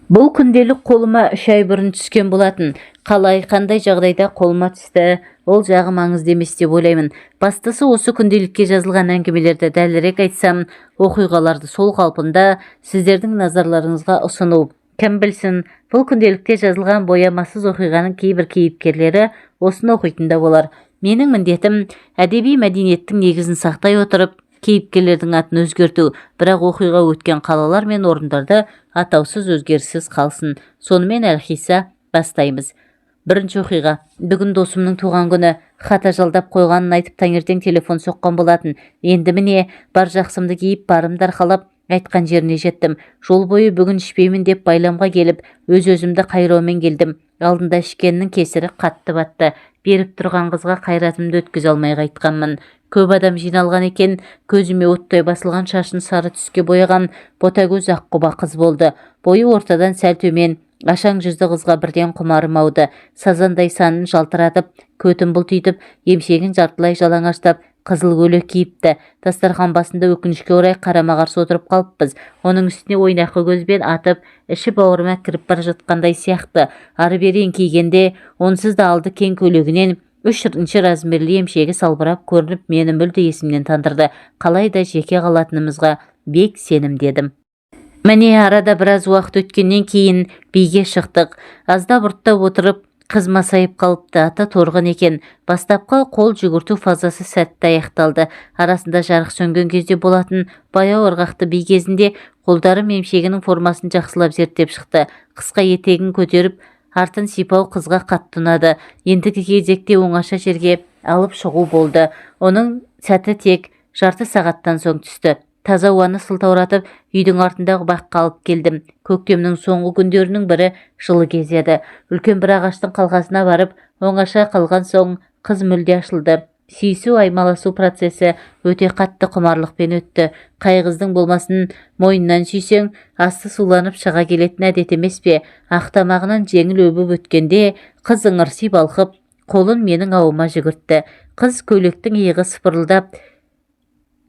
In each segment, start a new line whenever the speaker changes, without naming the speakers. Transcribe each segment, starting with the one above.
Бұл күнделік қолыма 3 ай бұрын түскен болатын. Қалай, қандай жағдайда қолыма түсті, ол жағы маңызды емес деп ойлаймын. Бастысы, осы күнделікке жазылған әңгімелерді, дәлірек айтсам, оқиғаларды сол қалпында сіздердің назарларыңызға ұсыну. Кім білсін, бұл күнделікте жазылған боямасыз оқиғаның кейбір кейіпкерлері осыны оқитын да болар. Менің міндетім – әдеби мәдениеттің негізін сақтай отырып, кейіпкерлердің атын өзгерту, бірақ оқиға өткен қалалар мен орындарды атаусыз, өзгеріссіз қалсын. Сонымен, әлқисса, бастаймыз. Бірінші оқиға. Бүгін досымның туған күні. Хата жалдап қойғанын айтып, таңертең телефон соққан болатын. Енді, міне, бар жақсымды киіп, барымды арқалап, айтқан жеріне жеттім. Жол бойы бүгін ішпеймін деп байламға келіп, өз-өзімді қайраумен келдім. Алдында ішкеннің кесірі қатты батты. Беріп тұрған қызға қайратымды өткізе алмай қайтқанмын. Көп адам жиналған екен. Көзіме оттай басылған, шашын сары түске бояған ботагөз, аққұба қыз болды. Бойы ортадан сәл төмен, ашаң жүзді қызға бірден құмарым ауды. Сазандай санын жалтыратып, көтін бұлтитып, емшегін жартылай жалаңаштап, қызыл көйлек киіпті. Дастархан басында, өкінішке орай, қарама-қарсы отырып қалыппыз. Оның үстіне ойнақы көзбен атып, іші бауырыма кіріп бара жатқандай сияқты. Ары-бері еңкейгенде, онсыз да алды кең көйлегінен 3-ші размерлі емшегі салбырап көрініп, мені мүлде есімнен тандырды. Қалай да жеке қалатынымызға бек сенімді едім. Міне, арада біраз уақыт өткеннен кейін биге шықтық. Аздап ұрттап отырып, қыз масайып қалыпты. Аты Торғын екен. Бастапқы қол жүгірту фазасы сәтті аяқталды. Арасында жарық сөнген кезде болатын баяу ырғақты би кезінде қолдарым емшегінің формасын жақсылап зерттеп шықты. Қысқа етегін көтеріп, артын сипау қызға қатты ұнады. Ендігі кезекте оңаша жерге алып шығу болды. Оның сәті тек жарты сағаттан соң түсті. Таза ауаны сылтауратып, үйдің артындағы баққа алып келдім. Көктемнің соңғы күндерінің бірі, жылы кез еді. Үлкен бір ағаштың қалқасына барып оңаша қалған соң, қыз мүлде ашылды. Сүйісу, аймаласу процесі өте қатты құмарлықпен өтті. Қай қыздың болмасын мойнынан сүйсең, асты суланып шыға келетін әдет емес пе? Ақ тамағынан жеңіл өбіп өткенде, қыз ыңырси балқып, қолын менің ауыма жүгіртті. Қыз көйлектің иығы сыпырылдап,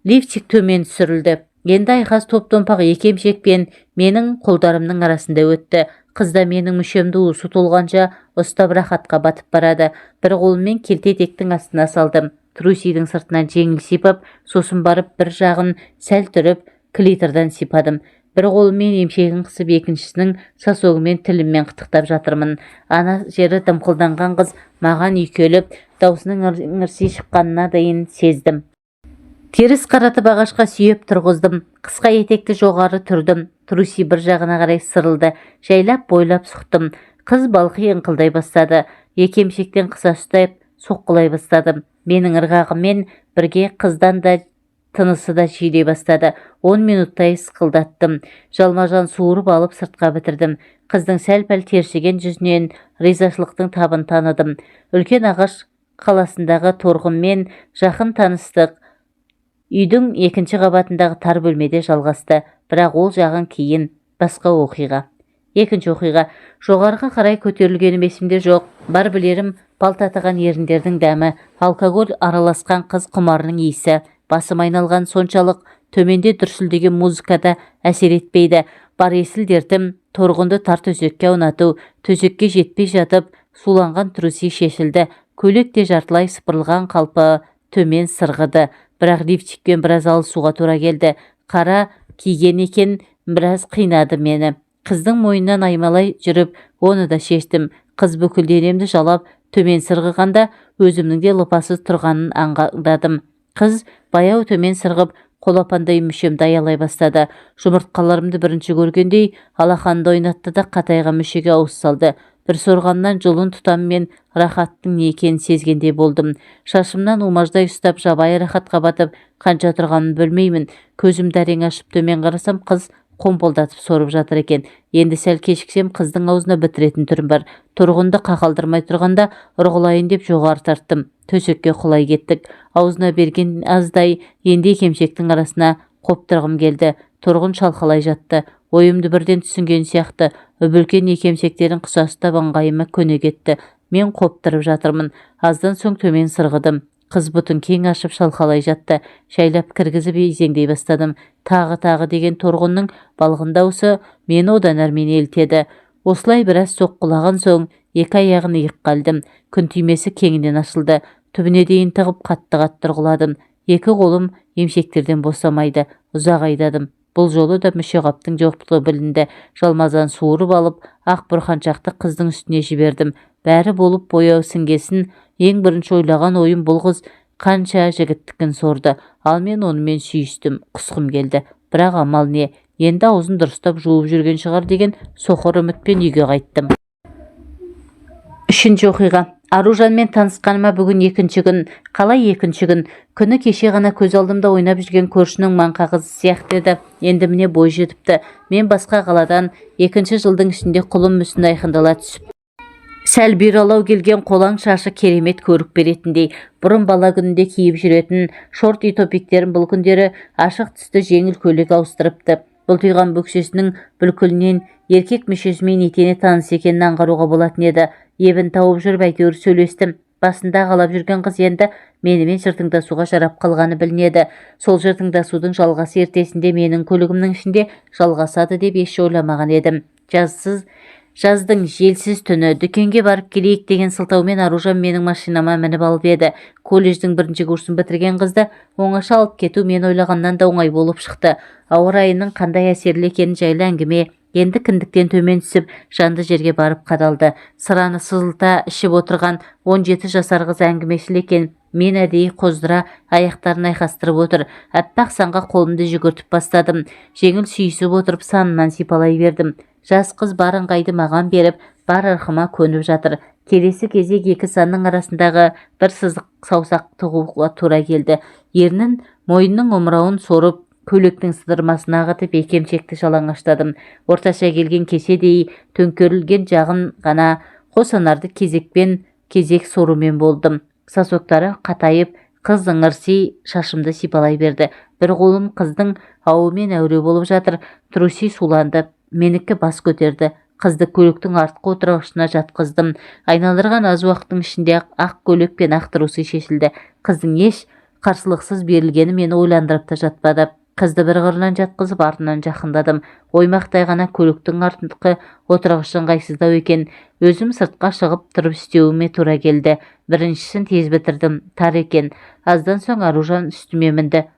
лифчик төмен түсірілді. Енді айқас топ-томпақ екі емшекпен менің қолдарымның арасында өтті. Қыз да менің мүшемді уысы толғанша ұстап, рахатқа батып барады. Бір қолыммен келте етектің астына салдым. Трусидің сыртынан жеңіл сипап, сосын барып бір жағын сәл түріп, клитордан сипадым. Бір қолыммен емшегін қысып, екіншісінің сосогымен тіліммен қытықтап жатырмын. Ана жері дымқылданған қыз маған үйкеліп, даусының ыңырси шыққанына дейін сездім. Теріс қаратып, ағашқа сүйеп тұрғыздым. Қысқа етекті жоғары түрдім. Труси бір жағына қарай сырылды. Жайлап бойлап сұқтым. Қыз балқи ыңқылдай бастады. Екі емшектен қыса ұстап, соққылай бастадым. Менің ырғағыммен бірге қыздан да тынысы да жиілей бастады. 10 минуттай сықылдаттым. Жалма-жан суырып алып, сыртқа бітірдім. Қыздың сәл-пәл тершіген жүзінен ризашылықтың табын таныдым. Үлкен ағаш қаласындағы Торғынмен жақын таныстық үйдің екінші қабатындағы тар бөлмеде жалғасты. Бірақ ол жағын кейін, басқа оқиға. Екінші оқиға. Жоғарыға қарай көтерілгенім есімде жоқ. Бар білерім – бал татыған еріндердің дәмі, алкоголь араласқан қыз құмарының иісі. Басым айналған соншалық, төменде дүрсілдеген музыка да әсер етпейді. Бар есіл дертім – Торғынды тар төсекке аунату. Төсекке жетпей жатып, суланған труси шешілді. Көйлек те жартылай сыпырылған қалпы төмен сырғыды. Бірақ лифчикпен біраз алысуға тура келді. Қара киген екен, біраз қинады мені. Қыздың мойнынан аймалай жүріп, оны да шештім. Қыз бүкіл денемді жалап төмен сырғығанда, өзімнің де лыпасыз тұрғанын аңғардадым. Қыз баяу төмен сырғып, қолапандай мүшемді аялай бастады. Жұмыртқаларымды бірінші көргендей, алақанды ойнатты да, қатайған мүшеге ауыз салды. Бір сорғаннан жұлын тұтаммен рахаттың не екенін сезгендей болдым. Шашымнан умаждай ұстап, жабайы рахатқа батып, қанша тұрғанын білмеймін. Көзімді әрең ашып, төмен қарасам, қыз қомпылдатып сорып жатыр екен. Енді сәл кешіксем, қыздың аузына бітіретін түрім бар. Торғынды қақалдырмай тұрғанда ұрғылайын деп жоғары тарттым. Төсекке құлай кеттік. Аузына берген аздай, енді екі емшектің арасына қоптырғым келді. Торғын шалқалай жатты. Ойымды бірден түсінген сияқты, үп-үлкен екі емшектерін қыса ұстап, ыңғайыма көне кетті. Мен қоптырып жатырмын. Аздан соң төмен сырғыдым. Қыз бұтын кең ашып шалқалай жатты. Жайлап кіргізіп изеңдей бастадым. Тағы, тағы деген торғынның балғын даусы мені одан әрмен елітеді. Осылай біраз соққылаған соң екі аяғын иыққа ілдім. Күн түймесі кеңінен ашылды. Түбіне дейін тығып қатты-қатты ұрғыладым. Екі қолым емшектерден босамайды. Ұзақ айдадым. Бұл жолы да мүшеқаптың жоқтығы білінді. Жалмазан суырып алып, ақ бұрқаншақты қыздың үстіне жібердім. Бәрі болып бояу сіңгесін ең бірінші ойлаған ойым бұл қыз қанша жігіттікін сорды. Ал мен онымен сүйістім, құсқым келді. Бірақ амал не, енді аузын дұрыстап жуып жүрген шығар деген соқыр үмітпен үйге қайттым. Үшінші оқиға. Аружанмен танысқаныма бүгін екінші күн. Қалай екінші күн? Күні кеше ғана көз алдымда ойнап жүрген көршінің маңқа қызы сияқты еді. Енді міне бой жетіпті. Мен басқа қаладан екінші жылдың ішінде құлын мүсіні айқындала түсіп, сәл бұйралау келген қолаң шашы керемет көрік беретіндей. Бұрын бала күнінде киіп жүретін шорты топиктерін бұл күндері ашық түсті жеңіл көйлек ауыстырыпты. Бұлтиған бөксесінің бүлкілінен еркек мүшесімен етене таныс екенін аңғаруға болатын еді. Ебін тауып жүріп әйтеуір сөйлестім. Басында қалап жүрген қыз енді менімен жыртыңдасуға жарап қалғаны білінеді. Сол жыртыңдасудың жалғасы ертесінде менің көлігімнің ішінде жалғасады деп еш ойламаған едім. Жазсыз жаздың желсіз түні дүкенге барып келейік деген сылтаумен Аружан менің машинама мініп алып еді. Колледждің бірінші курсын бітірген қызды оңаша алып кету мен ойлағаннан да оңай болып шықты. Ауа райының қандай әсерлі екені жайлы әңгіме енді кіндіктен төмен түсіп, жанды жерге барып қадалды. Сыраны сызылта ішіп отырған 17 жасар қыз әңгімешіл екен. Мен әдейі қоздыра аяқтарын айқастырып отыр. Аппақ санға қолымды жүгіртіп бастадым. Жеңіл сүйісіп отырып санынан сипалай бердім. Жас қыз бар ыңғайды маған беріп, бар ырқыма көніп жатыр. Келесі кезек екі санның арасындағы бір сызық саусақ тығуға тура келді. Ернін мойнының омырауын сорып, көйлектің сыдырмасын ағытып, екі емшекті жалаңаштадым. Орташа келген кеседей төңкерілген жағын ғана қос анарды кезекпен кезек сорумен болдым. Сосоктары қатайып, қыз ыңырси шашымды сипалай берді. Бір қолым қыздың ауымен әуре болып жатыр. Труси суланды. Менікі бас көтерді. Қызды көліктің артқы отырғышына жатқыздым. Айналдырған аз уақыттың ішінде ақ көйлек пен ақ трусы шешілді. Қыздың еш қарсылықсыз берілгені мені ойландырып та жатпады. Қызды бір қырынан жатқызып, артынан жақындадым. Оймақтай ғана көліктің артқы отырғышы ыңғайсыздау екен. Өзім сыртқа шығып тұрып істеуіме тура келді. Біріншісін тез бітірдім. Тар екен. Аздан соң Аружан үстіме мінді.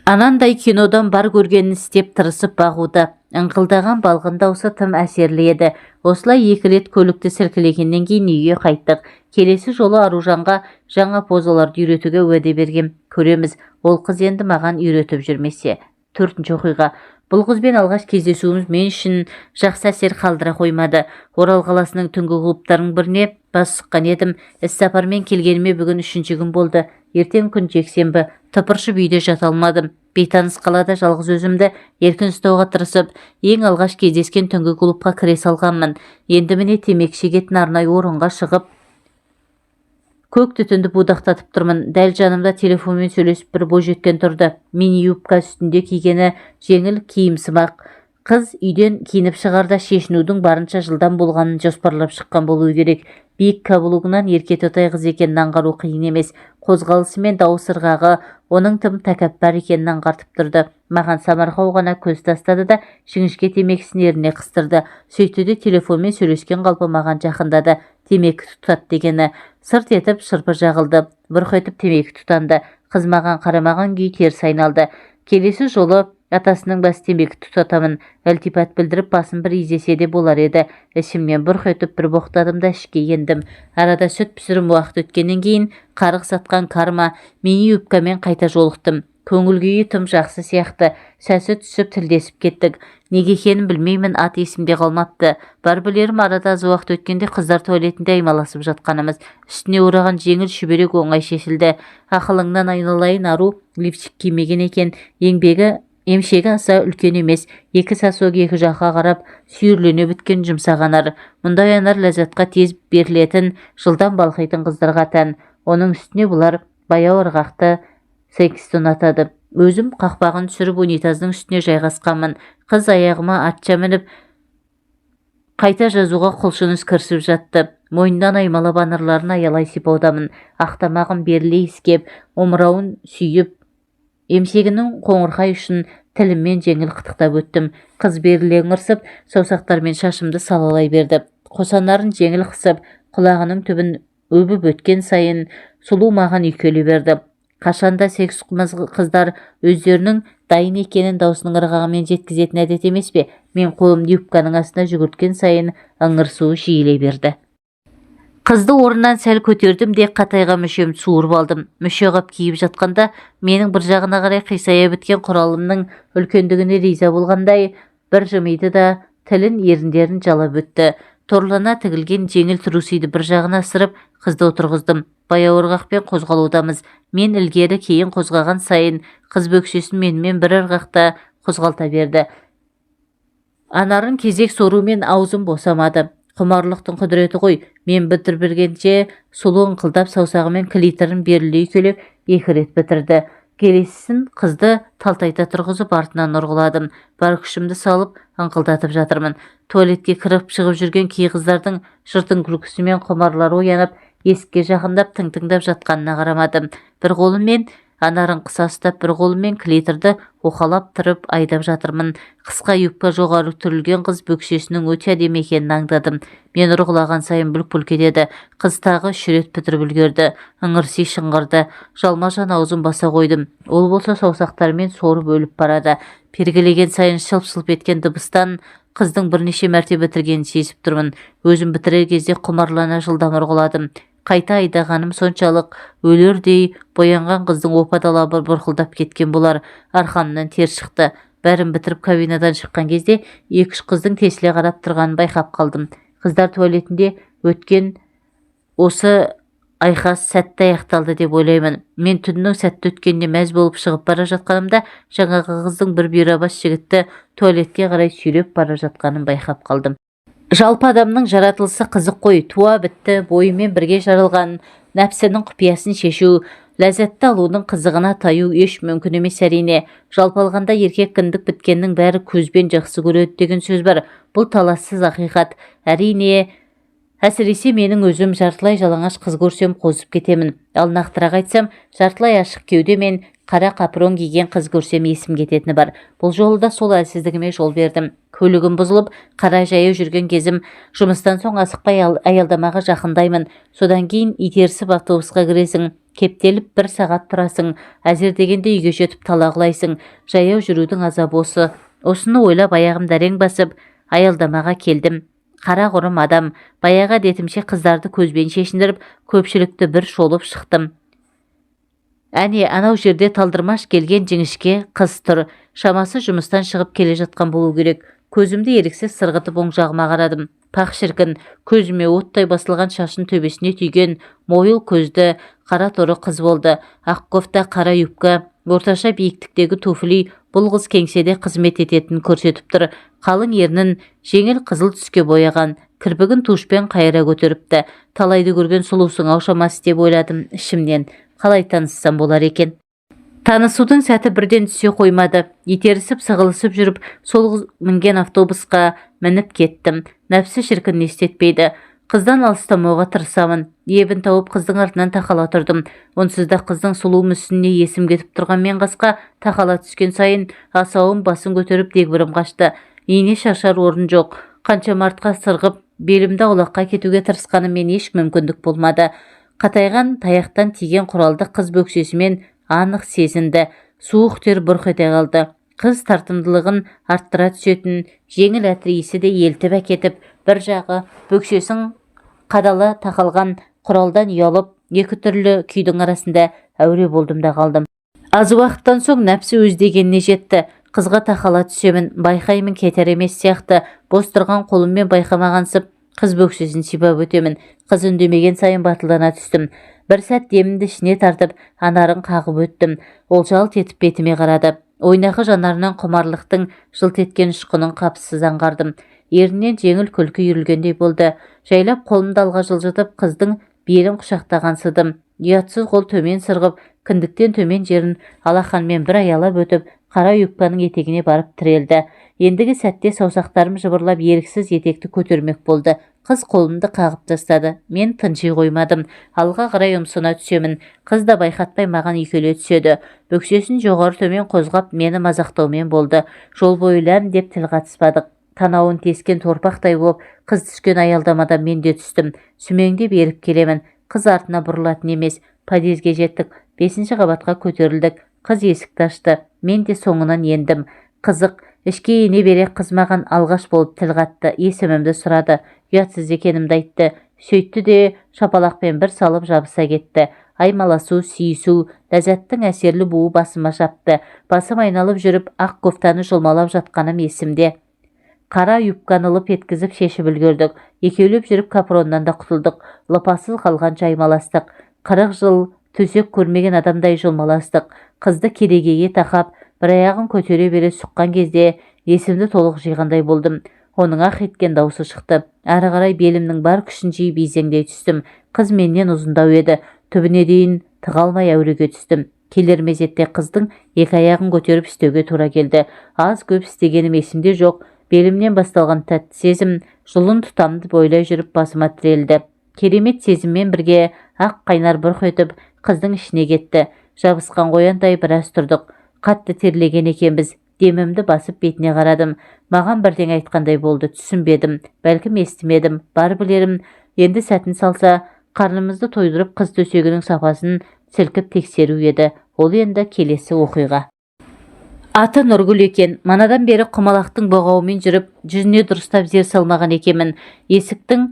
Анандай кинодан бар көргенін істеп тырысып бағуда. Ыңқылдаған балғын даусы тым әсерлі еді. Осылай екі рет көлікті сіркілегеннен кейін үйге қайттық. Келесі жолы Аружанға жаңа позаларды үйретуге уәде бергем. Көреміз, ол қыз енді маған үйретіп жүрмесе. Төртінші оқиға. Бұл қызбен алғаш кездесуіміз мен үшін жақсы әсер қалдыра қоймады. Орал қаласының түнгі клубтарының біріне бас сұққан едім. Іссапармен келгеніме бүгін үшінші күн болды. Ертең күн жексенбі. Тыпыршып үйде жата алмадым. Бейтаныс қалада жалғыз өзімді еркін ұстауға тырысып, ең алғаш кездескен түнгі клубқа кіре салғанмын. Енді міне темекі шегетін арнайы орынға шығып, көк түтінді будақтатып тұрмын. Дәл жанымда телефонмен сөйлесіп бір бойжеткен тұрды. Мини юбка, үстінде кигені жеңіл киімсымақ. Қыз үйден киініп шығарда шешінудің барынша жылдам болғанын жоспарлап шыққан болуы керек. Биік каблугынан ерке тотай қыз екенін аңғару қиын емес. Қозғалысы мен дауыс ырғағы оның тым тәкаппар екенін аңғартып тұрды. Маған самарқау ғана көз тастады да, жіңішке темекісін ерніне қыстырды. Сөйтті де телефонмен сөйлескен қалпы маған жақындады. Темекі тұтат дегені. Сырт етіп шырпы жағылды. Бұрқ етіп темекі тұтанды. Қыз маған қарамаған күйі теріс айналды. Келесі жолы атасының басы темекі тұтатамын. Ілтипат білдіріп басын бір изесе де болар еді. Ішімнен бұрқ етіп бір боқтадым да ішке ендім. Арада сүт пісірім уақыт өткеннен кейін қарғыс атқан карма мини юбкамен қайта жолықтым. Көңіл күйі тым жақсы сияқты. Сәті түсіп тілдесіп кеттік. Неге екенін білмеймін, ат есімде қалмапты. Бар білерім, арада аз уақыт өткенде қыздар туалетінде аймаласып жатқанымыз. Үстіне ораған жеңіл шүберек оңай шешілді. Ақылыңнан айналайын, ару лифчик кимеген екен. Еңбегі емшегі аса үлкен емес. Екі сосок екі жаққа қарап сүйірлене біткен жұмсақ анар. Мұндай анар ләззатқа тез берілетін, жылдам балқитын қыздарға тән. Оның үстіне бұлар баяу ырғақты сексті ұнатады. Өзім қақпағын түсіріп, унитаздың үстіне жайғасқанмын. Қыз аяғыма атша мініп Қайта жазуға құлшыныс кірісіп жатты. Мойнынан аймалап, анарларын аялай сипаудамын. Ақ тамағын беріле иіскеп, омырауын сүйіп, емшегінің қоңырқай ұшын тіліммен жеңіл қытықтап өттім. Қыз беріле ыңырсып, саусақтарымен шашымды салалай берді. Қос анарын жеңіл қысып, құлағының түбін өбіп өткен сайын сұлу маған үйкеле берді. Қашанда секс қыздар өздерінің дайын екенін даусының ырғағымен жеткізетін әдет емес пе? Мен қолымды юбканың астына жүгірткен сайын ыңырсуы жиілей берді. Қызды орнынан сәл көтердім де, қатайған мүшемді суырып алдым. Мүше қап киіп жатқанда менің бір жағына қарай қисая біткен құралымның үлкендігіне риза болғандай бір жымиды да, тілін еріндерін жалап өтті. Торлана тігілген жеңіл трусиді бір жағына ысырып, қызды отырғыздым. Баяу ырғақпен қозғалудамыз. Мен ілгері кейін қозғаған сайын қыз бөксесін менімен бір ырғақта қозғалта берді. Анарын кезек сорумен аузым босамады. Құмарлықтың құдіреті ғой. Мен бітіріп бергенше сұлу ыңқылдап, саусағымен клиторын беріле үйкелеп, екі рет бітірді. Келесісін қызды талтайта тұрғызып, артынан ұрғыладым. Бар күшімді салып ыңқылдатып жатырмын. Туалетке кіріп шығып жүрген кей қыздардың жыртың күлкісі мен құмарлары оянып, есікке жақындап тың тыңдап жатқанына қарамадым. Бір қолыммен анарын қыса ұстап, бір қолыммен клиторды уқалап тұрып айдап жатырмын. Қысқа юбка жоғары түрілген қыз бөксесінің өте әдемі екенін аңдадым. Мен ұрғылаған сайын бүлк-бүлк етеді. Қыз тағы үш рет бітіріп үлгерді. Ыңырси шыңғырды. Жалма-жан аузын баса қойдым. Ол болса саусақтарымен сорып өліп барады. Пергілеген сайын шылп-шылп еткен дыбыстан қыздың бірнеше мәрте бітіргенін сезіп тұрмын. Өзім бітірер кезде құмарлана жылдам ұрғыладым. Қайта айдағаным соншалық, өлердей боянған қыздың опа далабы бұрқылдап кеткен болар. Арқамнан тер шықты. Бәрін бітіріп, кабинадан шыққан кезде екі-үш қыздың тесіле қарап тұрғанын байқап қалдым. Қыздар туалетінде өткен осы айқас сәтті аяқталды деп ойлаймын. Мен түннің сәтті өткеніне мәз болып шығып бара жатқанымда, жаңағы қыздың бір бұйрабас жігітті туалетке қарай сүйреп бара жатқанын байқап қалдым. Жалпы адамның жаратылысы қызық қой. Туа бітті бойымен бірге жаралған нәпсінің құпиясын шешу, ләззатты алудың қызығына таю еш мүмкін емес, әрине. Жалпы алғанда, еркек кіндік біткеннің бәрі көзбен жақсы көреді деген сөз бар. Бұл талассыз ақиқат, әрине. Әсіресе менің өзім жартылай жалаңаш қыз көрсем, қозып кетемін. Ал нақтырақ айтсам, жартылай ашық кеуде мен қара капрон киген қыз көрсем, есім кететіні бар. Бұл жолы да сол әлсіздігіме жол бердім. Көлігім бұзылып, қара жаяу жүрген кезім. Жұмыстан соң асықпай аялдамаға жақындаймын. Содан кейін итерісіп автобусқа кіресің. Кептеліп бір сағат тұрасың. Әзер дегенде үйге жетіп, тала құлайсың. Жаяу жүрудің азабы осы. Осыны ойлап, аяғымды әрең басып аялдамаға келдім. Қара құрым адам баяғы әдетімше қыздарды көзбен шешіндіріп, көпшілікті бір шолып шықтым. Әне, анау жерде талдырмаш келген жіңішке қыз тұр. Шамасы, жұмыстан шығып келе жатқан болу керек. Көзімді еріксіз сырғытып оң жағыма қарадым. Пах, шіркін, көзіме оттай басылған шашын төбесіне түйген мойыл көзді қара торы қыз болды. Ақ кофта, қара юбка, орташа биіктіктегі туфли бұл қыз кеңседе қызмет ететінін көрсетіп тұр. Қалың ернін жеңіл қызыл түске бояған, кірпігін тушпен қайыра көтеріпті. Талайды көрген сұлусың ау шамасы деп ойладым ішімнен. Қалай таныссам болар екен? Танысудың сәті бірден түсе қоймады. Итерісіп, сығылысып жүріп, сол қыз мінген автобусқа мініп кеттім. Нәпсі шіркін не істетпейді. Қыздан алыстамауға тырысамын. Ебін тауып, қыздың артынан тақала тұрдым. Онсыз да қыздың сұлу мүсініне есім кетіп тұрған мен қасқа тақала түскен сайын асауым басын көтеріп, дегбірім қашты. Ине шашар орын жоқ. Қанша артқа сырғып, белімді аулаққа кетуге тырысқаныммен еш мүмкіндік болмады. Қатайған таяқтан тиген құралды қыз бөксесімен анық сезінді. Суық тер бұрқ ете қалды. Қыз тартымдылығын арттыра түсетін жеңіл әтір иісі де елтіп әкетіп, бір жағы бөксесін қадала тақалған құралдан ұялып, екі түрлі күйдің арасында әуре болдым да қалдым. Аз уақыттан соң нәпсі өз дегеніне жетті. Қызға тақала түсемін. Байқаймын, кетер емес сияқты. Бос тұрған қолыммен байқамағансып қыз бөксесін сипап өтемін. Қыз үндемеген сайын батылдана түстім. Бір сәт демімді ішіне тартып, анарын қағып өттім. Ол жалт етіп бетіме қарады. Ойнақы жанарынан құмарлықтың жылт еткен ұшқынын қапысыз аңғардым. Ернінен жеңіл күлкі үйірілгендей болды. Жайлап қолымды алға жылжытып, қыздың белін құшақтағансыдым. Ұятсыз қол төмен сырғып, кіндіктен төмен жерін алақанмен бір аялап өтіп, Қара юбканың етегіне барып тірелді. Ендігі сәтте саусақтарым жыбырлап, еріксіз етекті көтермек болды. Қыз қолымды қағып тастады. Мен тынши қоймадым, алға қарай ұмсына түсемін. Қыз да байқатпай маған үйкеле түседі. Бөксесін жоғары төмен қозғап, мені мазақтаумен болды. Жол бойы ләм деп тіл қатыспадық. Танауын тескен торпақтай боп қыз түскен аялдамада мен де түстім. Сүмеңдеп еріп келемін. Қыз артына бұрылатын емес. Подъезге жеттік. Бесінші қабатқа көтерілдік. Қыз есікті ашты, мен де соңынан ендім. Қызық, ішке ене бере қыз маған алғаш болып тіл қатты. Есімімді сұрады, ұятсыз екенімді айтты. Сөйтті де шапалақпен бір салып жабыса кетті. Аймаласу, сүйісу, ләззаттың әсерлі буы басыма шапты. Басым айналып жүріп, ақ кофтаны жұлмалап жатқаным есімде. Қара юбканы лып еткізіп шешіп үлгердік. Екеулеп жүріп капроннан да құтылдық. Лыпасыз қалған аймаластық. 40 жыл төсек көрмеген адамдай жұлмаластық. Қызды керегеге тақап, бір аяғын көтере бере сұққан кезде есімді толық жиғандай болдым. Оның ах еткен даусы шықты. Әрі қарай белімнің бар күшін жиып, изеңдей түстім. Қыз менен ұзындау еді. Түбіне дейін тыға алмай әуреге түстім. Келер мезетте қыздың екі аяғын көтеріп істеуге тура келді. Аз көп істегенім есімде жоқ. Белімнен басталған тәтті сезім жұлын тұтамды бойлай жүріп басыма тірелді. Керемет сезіммен бірге ақ қайнар бұрқ етіп қыздың ішіне кетті. Жабысқан қояндай біраз тұрдық. Қатты терлеген екенбіз. Демімді басып, бетіне қарадым. Маған бірдеңе айтқандай болды. Түсінбедім, бәлкім, естімедім. Бар білерім, енді сәтін салса, қарнымызды тойдырып, қыз төсегінің сапасын сілкіп тексеру еді. Ол енді келесі оқиға. Аты Нұргүл екен. Манадан бері құмалақтың боғауымен жүріп, жүзіне дұрыстап зер салмаған екенмін. Есіктің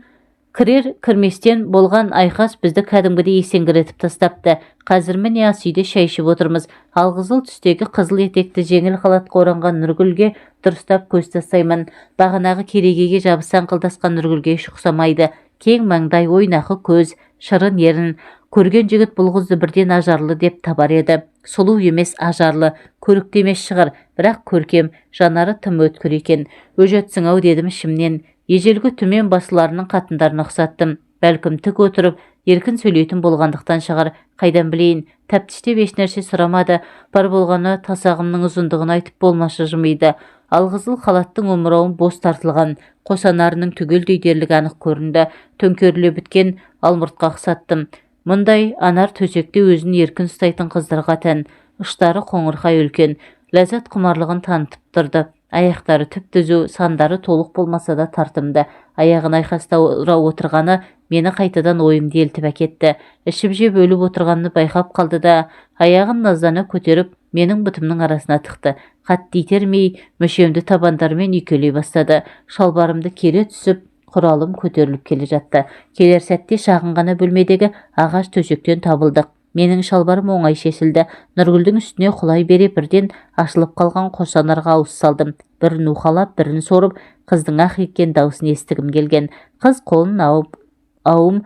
кірер кірместен болған айқас бізді кәдімгідей есеңгіретіп тастапты. Қазір, міне, ас үйде шай ішіп отырмыз. Алқызыл түстегі қызыл етекті жеңіл халатқа оранған Нұргүлге дұрыстап көз тастаймын. Бағанағы керегеге жабыса аңқылдасқан Нұргүлге еш ұқсамайды. Кең маңдай, ойнақы көз, шырын ерін. Көрген жігіт бұл қызды бірден ажарлы деп табар еді. Сұлу емес, ажарлы. Көрікті емес шығар, бірақ көркем. Жанары тым өткір екен. Өжетсің-ау дедім ішімнен. Ежелгі түмен басыларының қатындарына ұқсаттым. Бәлкім, тік отырып еркін сөйлейтін болғандықтан шығар, қайдан білейін. Тәптіштеп ешнәрсе сұрамады. Бар болғаны тасағымның ұзындығын айтып болмашы жымиды. Алқызыл халаттың омырауын бос тартылған. Қос анарының түгелдей дерлік анық көрінді. Төңкеріле біткен алмұртқа ұқсаттым. Мұндай анар төсекте өзін еркін ұстайтын қыздарға тән. Ұштары қоңырқай үлкен. Ләззат құмарлығын танытып тұрды. Аяқтары түп-түзу, сандары толық болмаса да тартымды. Аяғын айқастыра отырғаны мені қайтадан ойымды елтіп әкетті. Ішіп-жеп өліп отырғанын байқап қалды да, аяғын наздана көтеріп, менің бұтымның арасына тықты. Қатты итермей, мүшемді табандарымен үйкелей бастады. Шалбарымды кере түсіп, құралым көтеріліп келе жатты. Келер сәтте шағын ғана бөлмедегі ағаш төсектен табылдық. Менің шалбарым оңай шешілді. Нұргүлдің үстіне құлай бере бірден ашылып қалған қос анарға ауыз салдым. Бірін уқалап, бірін сорып, қыздың ах еткен даусын естігім келген. Қыз қолын ауып, ауым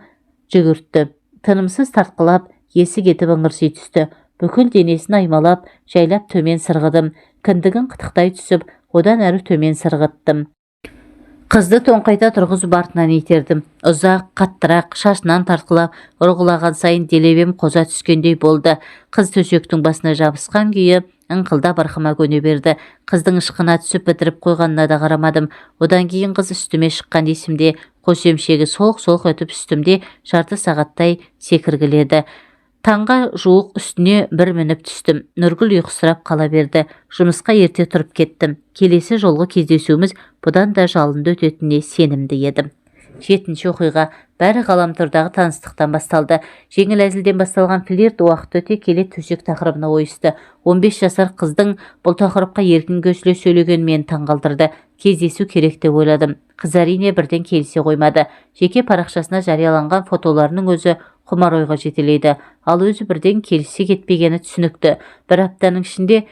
жүгіртті. Тынымсыз тартқылап, есі кетіп ыңырси түсті. Бүкіл денесін аймалап, жайлап төмен сырғыдым. Кіндігін қытықтай түсіп, одан әрі төмен сырғыттым. Қызды тоңқайта тұрғызып, артынан итердім. Ұзақ, қаттырақ, шашынан тартқылап, ұрғылаған сайын делебем қоза түскендей болды. Қыз төсектің басына жабысқан күйі ыңқылдап арқама көне берді. Қыздың ышқына түсіп бітіріп қойғанына да қарамадым. Одан кейін қыз үстіме шыққан есімде. Қос емшегі солқ-солқ етіп, үстімде жарты сағаттай секіргіледі. Таңға жуық үстіне бір мініп түстім. Нұргүл ұйқысырап қала берді. Жұмысқа ерте тұрып кеттім. Келесі жолғы кездесуіміз бұдан да жалынды өтетініне сенімді едім. Жетінші оқиға. Бәрі ғаламтордағы таныстықтан басталды. Жеңіл әзілден басталған флирт уақыт өте келе төсек тақырыбына ойысты. 15 жасар қыздың бұл тақырыпқа еркін көсіле сөйлегені мені таңғалдырды. Кездесу керек деп ойладым. Қыз, әрине, бірден келісе қоймады. Жеке парақшасына жарияланған фотоларының өзі құмар ойға жетелейді. Ал өзі бірден келісе кетпегені түсінікті. Бір аптаның ішінде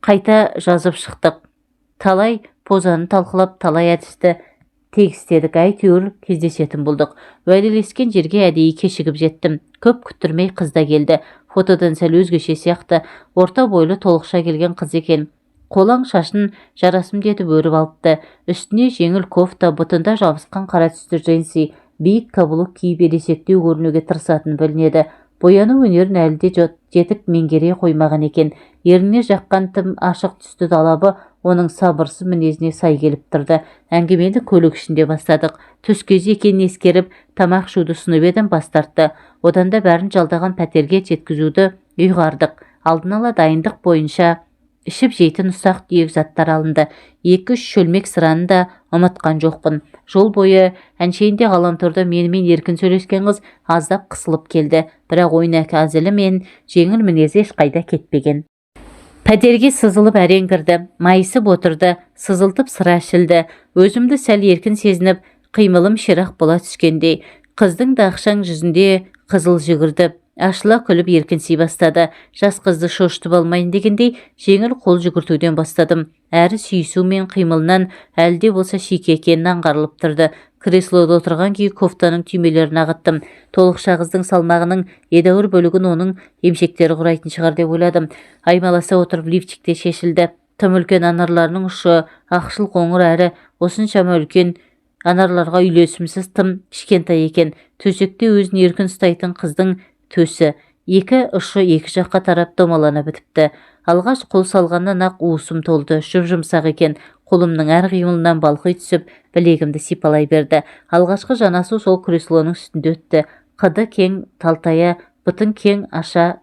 қайта жазып шықтық. Талай позаны талқылап, талай әдісті тегістедік. Әйтеуір кездесетін болдық. Уәделескен жерге әдейі кешігіп жеттім. Көп күттірмей қыз да келді. Фотодан сәл өзгеше сияқты. Орта бойлы, толықша келген қыз екен. Қолаң шашын жарасымды етіп өріп алыпты. Үстіне жеңіл кофта, бұтында жабысқан қара түсті джинсы, биік каблук киіп, ересектеу көрінуге тырысатын білінеді. Бояну өнерін әлі де жетік меңгере қоймаған екен. Ерніне жаққан тым ашық түсті далабы оның сабырсыз мінезіне сай келіп тұрды. Әңгімені көлік ішінде бастадық. Түс кезі екенін ескеріп, тамақ ішуді ұсынып едім, бас тартты. Одан да бәрін жалдаған пәтерге жеткізуді ұйғардық. Алдын ала дайындық бойынша ішіп жейтін ұсақ түйек заттар алынды. 2-3 шөлмек сыраны да ұмытқан жоқпын. Жол бойы әншейінде ғаламторда менімен еркін сөйлескен қыз аздап қысылып келді. Бірақ ойнақы әзілі мен жеңіл мінезі ешқайда кетпеген. Пәтерге сызылып әрең кірді. Майысып отырды, сызылтып сыра ішілді. Өзімді сәл еркін сезініп, қимылым ширақ бола түскендей. Қыздың да ақшаң жүзінде қызыл жүгірді. Ашыла күліп еркінси бастады. Жас қызды шошытып алмайын дегендей, жеңіл қол жүгіртуден бастадым. Әрі сүйісу мен қимылынан әлі де болса шикі екенін аңғарылып тұрды. Креслода отырған күйі кофтаның түймелерін ағыттым. Толықша қыздың салмағының едәуір бөлігін оның емшектері құрайтын шығар деп ойладым. Аймаласа отырып, лифчик те шешілді. Тым үлкен анарларының ұшы ақшыл қоңыр әрі осыншама үлкен анарларға үйлесімсіз тым кішкентай екен. Төсекте өзін еркін ұстайтын қыздың төсі екі ұшы екі жаққа тарап домалана бітіпті. Алғаш қол салғаннан ақ уысым толды. Жұп-жұмсақ екен. Қолымның әр қимылынан балқи түсіп, білегімді сипалай берді. Алғашқы жанасу сол креслоның үстінде өтті. Қыды кең талтая, бұтын кең аша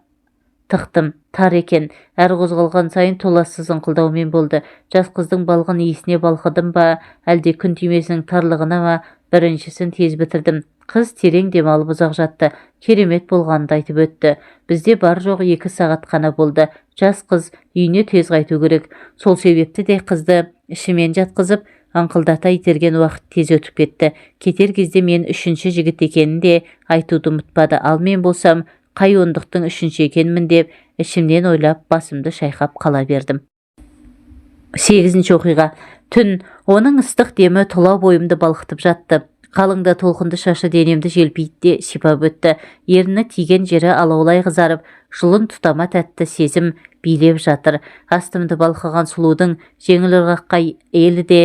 тықтым. Тар екен. Әр қозғалған сайын толассыз ыңқылдаумен болды. Жас қыздың балғын иісіне балқыдым ба, әлде күн түймесінің тарлығына ма, біріншісін тез бітірдім. Қыз терең демалып ұзақ жатты. Керемет болғанын да айтып өтті. Бізде бар жоғы 2 сағат қана болды. Жас қыз үйіне тез қайту керек. Сол себепті де қызды ішімен жатқызып, ыңқылдата итерген уақыт тез өтіп кетті. Кетер кезде мен үшінші жігіт екенін де айтуды ұмытпады. Ал мен болсам, қай ондықтың үшінші екенмін деп ішімнен ойлап, басымды шайқап қала бердім. Сегізінші оқиға. Түн. Оның ыстық демі тұла бойымды балқытып жатты. Қалың да толқынды шашы денемді желпиді де сипап өтті. Ерні тиген жері алаулай қызарып, жұлын тұтама тәтті сезім билеп жатыр. Астымды балқыған сұлудың жеңіл ырғаққа елі де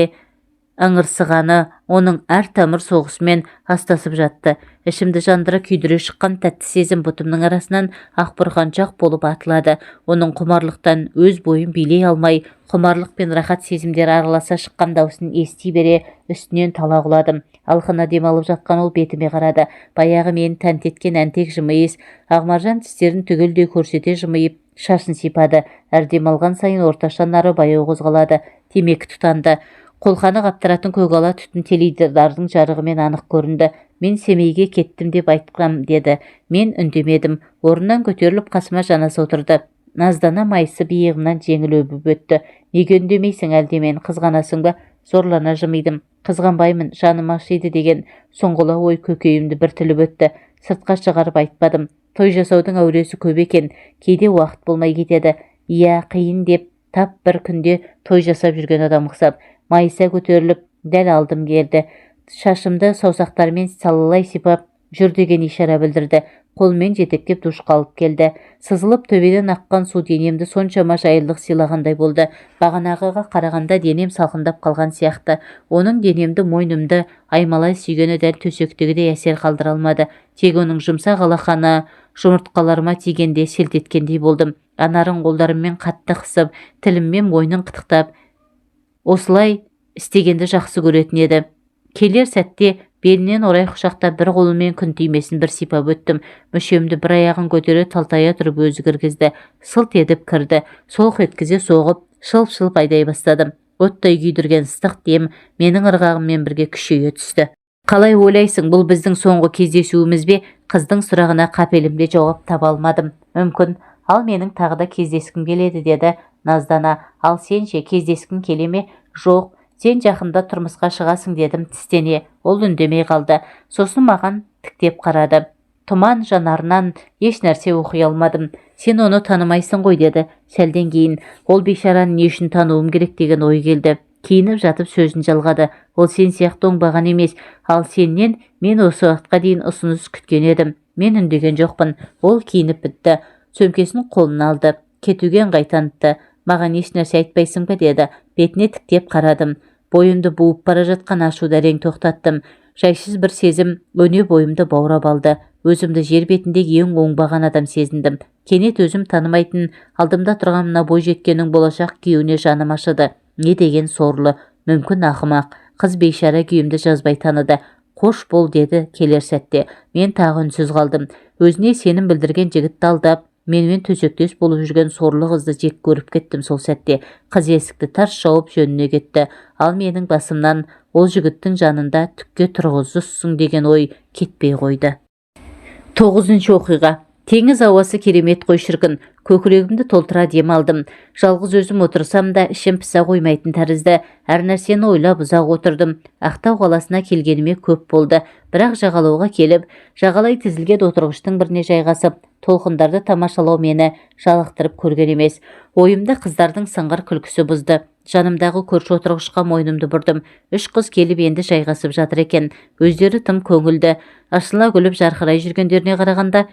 ыңырсығаны оның әр тамыр соғысымен астасып жатты. Ішімді жандыра күйдіре шыққан тәтті сезім бұтымның арасынан ақ бұрқаншақ болып атылады. Оның құмарлықтан өз бойын билей алмай, құмарлық пен рахат сезімдері араласа шыққан даусын ести бере үстінен тала құладым. Алқына демалып жатқан ол бетіме қарады. Баяғы мені тәнті еткен әнтек жымиыс. Ақмаржан тістерін түгелдей көрсете жымиып, шашын сипады. Әр демалған сайын орташа нары баяу қозғалады. Темекі тұтанды. Қолқаны қаптыратын көкала түтін теледидардың жарығымен анық көрінді. «Мен Семейге кеттім деп айтқам», – деді. Мен үндемедім. Орнынан көтеріліп, қасыма жанаса отырды. Наздана майысып, иығымнан жеңіл өбіп өтті. «Неге үндемейсің? Әлде мені қызғанасың ба?» Зорлана жымидым. «Қызғанбаймын, жаным ашиды», – деген сұңғыла ой көкейімді бір тіліп өтті. Сыртқа шығарып айтпадым. Той жасаудың әуресі көп екен. Кейде уақыт болмай кетеді. Иә, қиын деп тап бір күнде той жасап жүрген адам ұқсап. Майыса көтеріліп, дәл алдым келді. Шашымды саусақтарымен салалай сипап, «жүр» деген ишара білдірді. Қолымен жетектеп душқа алып келді. Сызылып төбеден аққан су денемді соншама жайлылық сыйлағандай болды. Бағанағыға қарағанда денем салқындап қалған сияқты. Оның денемді, мойнымды аймалай сүйгені дәл төсектегідей әсер қалдыра алмады. Тек оның жұмсақ алақаны жұмыртқаларыма тигенде селт еткендей болдым. Анарын қолдарыммен қатты қысып, тіліммен мойнын қытықтап, осылай істегенді жақсы көретін еді. Келер сәтте белінен орай құшақтап, бір қолыммен күн түймесін бір сипап өттім. Мүшемді бір аяғын көтере талтая тұрып өзі кіргізді. Сылт етіп кірді. Солқ еткізе соғып, шылп-шылп айдай бастадым. Оттай күйдірген ыстық дем менің ырғағыммен бірге күшейе түсті. «Қалай ойлайсың, бұл біздің соңғы кездесуіміз бе?» Қыздың сұрағына қапелімде жауап таба алмадым. «Мүмкін. Ал менің тағы да кездескім келеді», – деді наздана. «Ал сен ше, кездескің келе ме?» «Жоқ. Сен жақында тұрмысқа шығасың», – дедім тістене. Ол үндемей қалды. Сосын маған тіктеп қарады. Тұман жанарынан еш нәрсе оқи алмадым. «Сен оны танымайсың ғой», – деді сәлден кейін. Ол бейшараны не үшін тануым керек деген ой келді. Киініп жатып сөзін жалғады: «Ол сен сияқты оңбаған емес. Ал сенен мен осы уақытқа дейін ұсыныс күткен едім». Мен үндеген жоқпын. Ол киініп бітті. Сөмкесін қолына алды. Кетуге ыңғай танытты. «Маған еш нәрсе айтпайсың ба?» – деді. Бетіне тіктеп қарадым. Бойымды буып бара жатқан ашуды әрең тоқтаттым. Жайсыз бір сезім өне бойымды баурап алды. Өзімді жер бетіндегі ең оңбаған адам сезіндім. Кенет өзім танымайтын алдымда тұрған мына бойжеткеннің болашақ күйеуіне жаным ашыды. Не деген сорлы, мүмкін, ақымақ қыз бейшара күйімді жазбай таныды. «Қош бол», – деді келер сәтте. Мен тағы үнсіз қалдым. Өзіне сенім білдірген жігітті алдап, менімен төсектес болып жүрген сорлы қызды жек көріп кеттім сол сәтте. Қыз есікті тарс жауып, жөніне кетті. Ал менің басымнан ол жігіттің жанында түкке тұрғысызсың деген ой кетпей қойды. Тоғызыншы оқиға. Теңіз ауасы керемет қой, шіркін! Көкірегімді толтыра дем алдым. Жалғыз өзім отырсам да, ішім пыса қоймайтын тәрізді. Әр нәрсені ойлап ұзақ отырдым. Ақтау қаласына келгеніме көп болды, бірақ жағалауға келіп, жағалай тізілген отырғыштың біріне жайғасып, толқындарды тамашалау мені жалықтырып көрген емес. Ойымды қыздардың сыңғыр күлкісі бұзды. Жанымдағы көрші отырғышқа мойнымды бұрдым. Үш қыз келіп, енді жайғасып жатыр екен. Өздері тым көңілді. Ашыла күліп, жарқырай жүргендеріне қарағанда